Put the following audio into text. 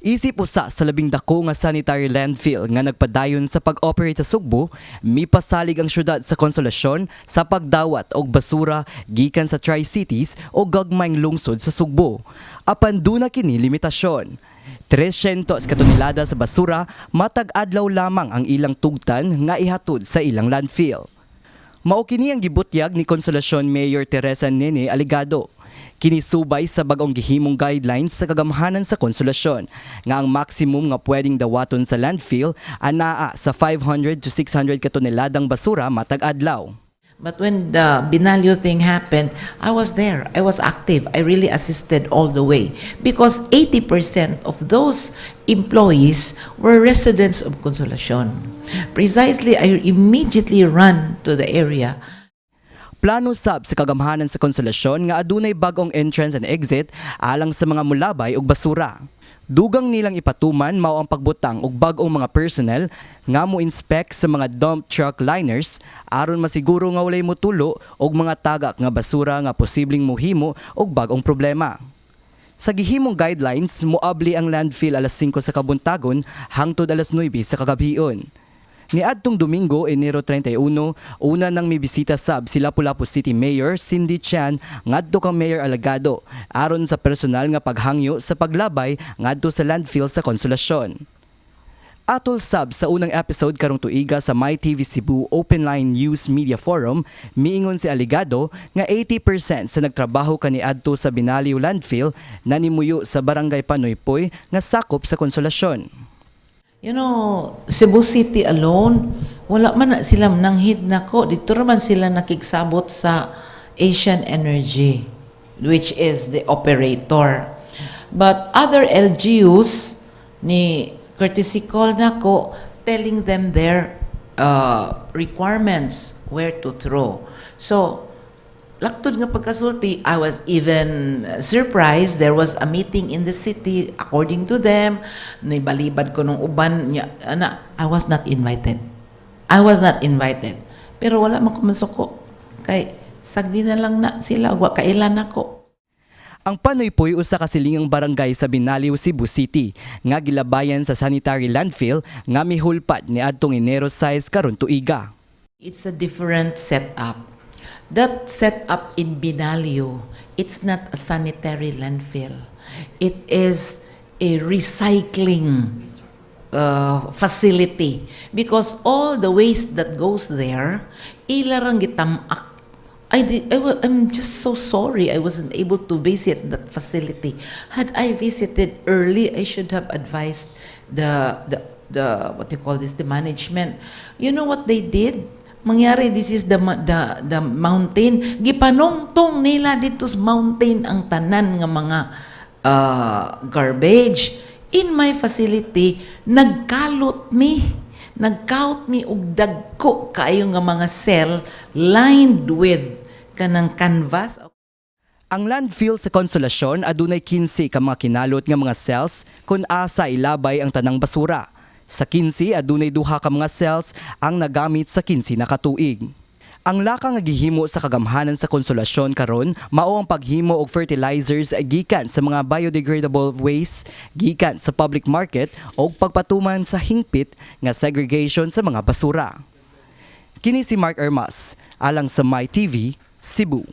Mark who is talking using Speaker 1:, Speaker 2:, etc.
Speaker 1: Isip usa sa labing dako nga sanitary landfill nga nagpadayon sa pag-operate sa Sugbo, mipasalig ang syudad sa Konsolasyon sa pagdawat og basura gikan sa Tri-Cities o gagmayng lungsod sa Sugbo. Apan duna kini limitasyon. 300 ka tonelada sa basura matag adlaw lamang ang ilang tugtan nga ihatod sa ilang landfill. Mao kini ang gibutyag ni Konsolasyon Mayor Teresa Nene Aligado. Kini subay sa bag-ong gihimong guidelines sa kagamhanan sa Konsolasyon nga ang maximum nga pwedeng dawaton sa landfill anaa sa 500 to 600 ka toneladang basura matag adlaw.
Speaker 2: But when the Binaliw thing happened, I was there. I was active. I really assisted all the way because 80% of those employees were residents of Consolacion. Precisely, I immediately ran to the area.
Speaker 1: Plano sab sa kagamhanan sa Konsolasyon nga adunay bag-ong entrance and exit alang sa mga mulabay og basura. Dugang nilang ipatuman mao ang pagbutang og bag-ong mga personnel nga mo inspect sa mga dump truck liners aron masiguro nga walay motulo og mga tagak nga basura nga posibleng mohimo og bag-ong problema. Sa gihimong guidelines, moabli ang landfill alas 5 sa kabuntagon hangtod alas 9 sa kagabhion. Niadtong Domingo, Enero 31, una nang mibisita sab si Lapu-Lapu City Mayor Cindy Chan ngadto kang Mayor Alegado aron sa personal nga paghangyo sa paglabay ngadto sa landfill sa Konsolasyon. Atol sab sa unang episode karong tuiga sa MyTV Cebu Open Line News Media Forum, miingon si Aligado nga 80% sa nagtrabaho kaniadto sa Binaliw Landfill nanimuyo sa Barangay Panoypoy nga sakop sa Konsolasyon.
Speaker 2: Cebu City alone, wala man na sila nanghid nako. Dito man sila nakigsabot sa Asian Energy, which is the operator. But other LGUs, ni courtesy call nako, telling them their requirements where to throw. So, laktod nga pagkasulti, I was even surprised. There was a meeting in the city, according to them. Nibalibad ko nung uban niya. Ana, I was not invited. I was not invited. Pero wala man ko masuko. Kay, sagdi na lang na sila. Wa kailan ako.
Speaker 1: Ang Panoypoy usa ka silingang barangay sa Binaliw, Cebu City nga gilabayan sa sanitary landfill nga mihulpat niadtong Enero 6 karon tuiga.
Speaker 2: It's a different setup. That setup in Binaliw, it's not a sanitary landfill. It is a recycling facility because all the waste that goes there, ila rang gitamak. I did, I, wa- I'm just so sorry I wasn't able to visit that facility. Had I visited early, I should have advised the what you call this, the management. You know what they did? Mangyari, this is the mountain. Gipanungtong nila dito sa mountain ang tanan nga mga garbage. In my facility, nagkalot mi. Nagkaut mi og dagko kaayo nga mga cell lined with kanang canvas.
Speaker 1: Ang landfill sa Konsolasyon adunay 15 ka mga kinalot nga mga cells kung asa ilabay ang tanang basura. Sa 15, adunay duha ka mga cells ang nagamit sa 15 na katuig. Ang laka nga gihimo sa kagamhanan sa Konsolasyon karon mao ang paghimo og fertilizers gikan sa mga biodegradable waste gikan sa public market o pagpatuman sa hingpit nga segregation sa mga basura. Kini si Mark Ermas alang sa MyTV Cebu.